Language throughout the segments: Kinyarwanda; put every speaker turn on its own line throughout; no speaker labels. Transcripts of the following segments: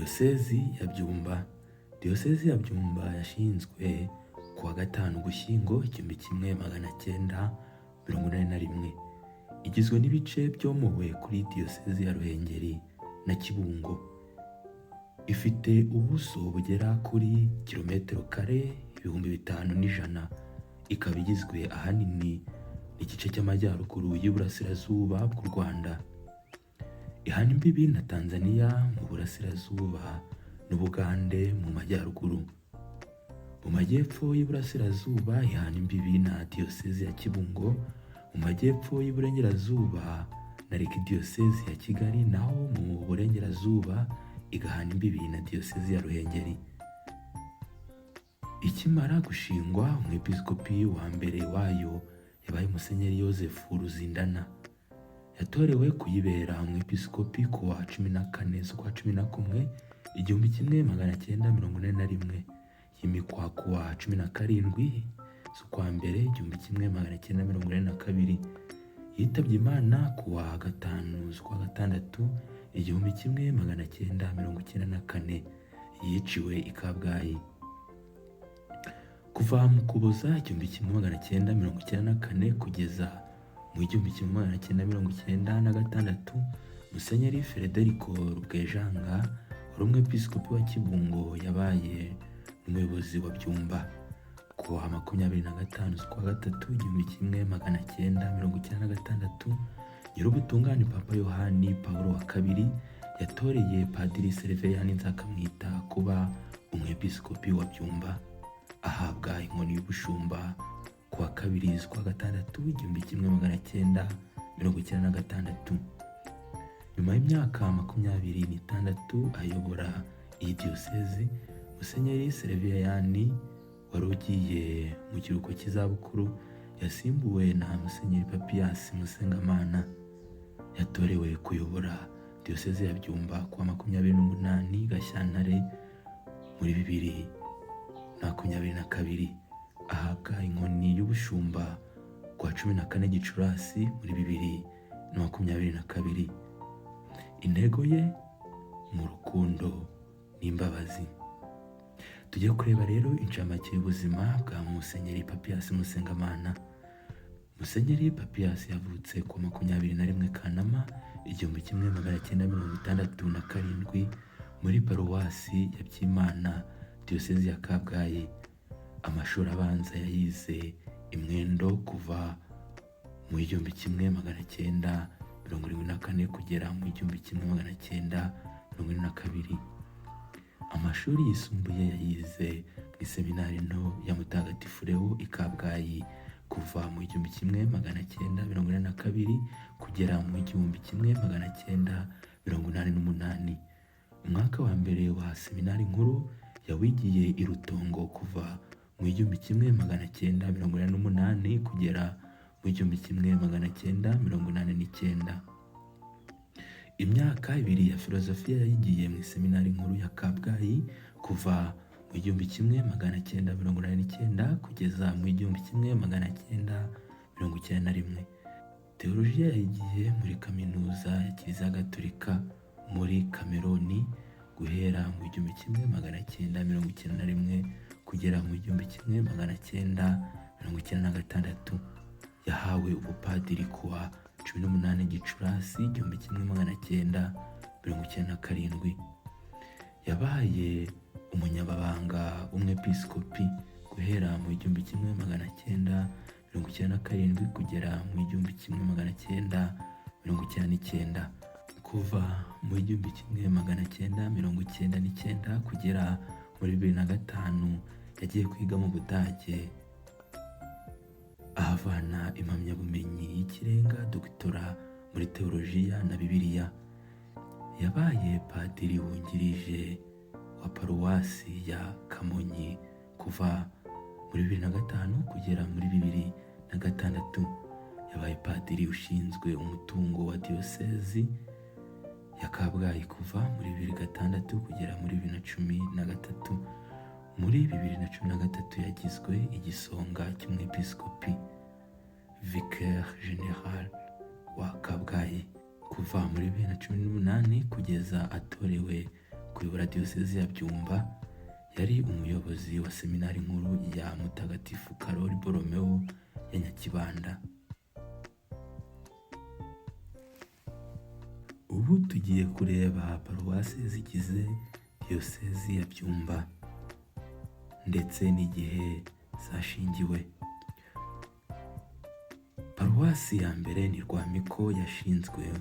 Diyosezi ya Byumba. Diyosezi ya Byumba yashinzwe ku wa 5 Ugushyingo 1981. Igizwe n'ibice byomowe kuri Diyosezi ya Ruhengeri na Kibungo. Ifite ubuso bugera kuri kilometero kare 5100. Ikaba igizwe ahanini n'igice cy'amajyaruguru y'Iburasirazuba bw'u Rwanda. Ihana imbibi na Tanzania mu burasirazuba n'Ubugande mu majyaruguru. Mu majyepfo y'Iburasirazuba ihana imbibi na Diyosezi ya Kibungo, mu majyepfo y'Iburengerazuba na Arikidiyosezi ya Kigali, naho mu Burengerazuba igahana imbibi na Diyosezi ya Ruhengeri. Ikimara gushingwa, umwepiskopi wa mbere wayo yabaye Musenyeri Yozefu Ruzindana. Yatorewe kuyibera umwepiskopi ku wa 14 z'ukwa 11 1981, yimikwa ku wa 17 z'ukwa mbere 1982. Yitabye Imana ku wa 5 z'ukwa gatandatu 1994, yiciwe i Kabgayi. Kuva mu Ukuboza 1994 kugeza mu 1996, Musenyeri Federico Rubwejanga wari umwepiskopi wa Kibungo yabaye n'umuyobozi wa Byumba. Ku wa 25 z'ukwa gatatu 1996, Nyirubutungane Papa Yohani Pawulo wa kabiri yatoreye Padiri Serveriyani Nzakamwita kuba umwepiskopi wa Byumba, ahabwa inkoni y'ubushumba ku wa 2 z'ukwa gatandatu 1996. Nyuma y'imyaka 26 ayobora iyi diyosezi, Musenyeri Serveriyani wari ugiye mu kiruhuko cy'izabukuru yasimbuwe na Musenyeri Papias Musengamana. Yatorewe kuyobora Diyosezi ya Byumba ku wa 28 Gashyantare muri 2022, ahabwa inkoni y'ubushumba ku wa 14 Gicurasi muri 2022. Intego ye mu rukundo n'imbabazi. Tujye kureba rero incamake y'ubuzima bwa Musenyeri Papias Musengamana. Musenyeri Papias yavutse ku wa 21 Kanama 1967 muri Paruwasi ya Byimana, Diyosezi ya Kabgayi. Amashuri abanza yayize i Mwendo kuva mu 1974 kugera mu 1972. Amashuri yisumbuye yayize mu Iseminari nto ya Mutagatifu Leo i Kabgayi kuva mu 1942 kugera mu 1988. Umwaka wa mbere wa seminari nkuru yawigiye i Rutongo kuva mu 1988 kugera mu 1989. Imyaka ibiri ya filozofiya yayigiye mu Iseminari nkuru ya Kabgayi kuva mu 1989 kugeza mu 1991. Teolojiya yayigiye muri Kaminuza ya Kiliziya Gatolika muri Kameroni guhera mu 1991 kugera mu 1996. Yahawe ubupadiri ku wa 18 Gicurasi 1997. Yabaye umunyamabanga w'umwepiskopi guhera mu 1997 kugera mu 1999. Kuva mu 1999 kugera muri 2005 yagiye kwiga mu Budage, ahavana impamyabumenyi y'ikirenga dogitora muri teolojiya na Bibiliya. Yabaye padiri wungirije wa Paruwasi ya Kamonyi kuva muri 2005 kugera muri 2006. Yabaye padiri ushinzwe umutungo wa Diyosezi ya Kabgayi kuva muri 2006 kugera muri 2013. Muri 2013 yagizwe igisonga cy'umwepiskopi, Vicaire General wa Kabgayi. Kuva muri 2018 kugeza atorewe kuyobora Diyosezi ya Byumba, yari umuyobozi wa Seminari Nkuru ya Mutagatifu Karoli Boromeo ya Nyakibanda. Ubu tugiye kureba paruwasi zigize Diyosezi ya Byumba ndetse n'igihe zashingiwe. Paruwasi ya mbere ni Rwamiko, yashinzwe mu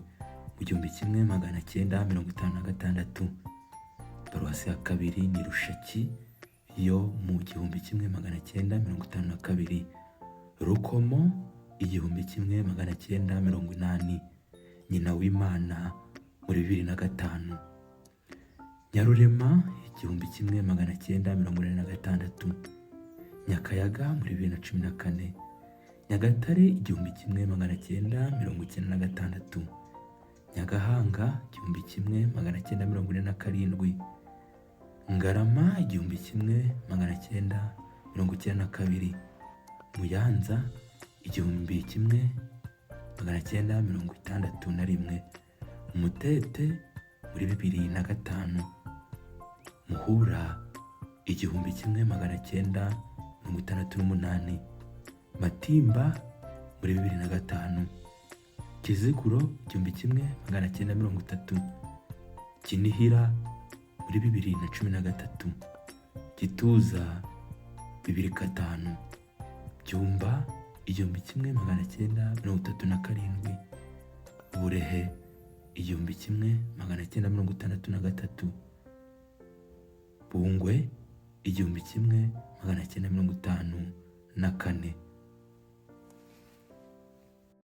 1956. Paruwasi ya kabiri ni Rushaki yo mu 1952. Rukomo 1980, Nyina w'Imana muri 2005, Nyarurema 1986, Nyakayaga muri 2014, Nyagatare 1996, Nyagahanga 1947, Ngarama 1992, Muyanza 1961, Mutete muri 2005, Muhura 1968, Matimba muri 2005, Kiziguro 1930, Kinihira muri 2013, Gituza 2005, Byumba 1937, Burehe 1963, Bungwe 1954.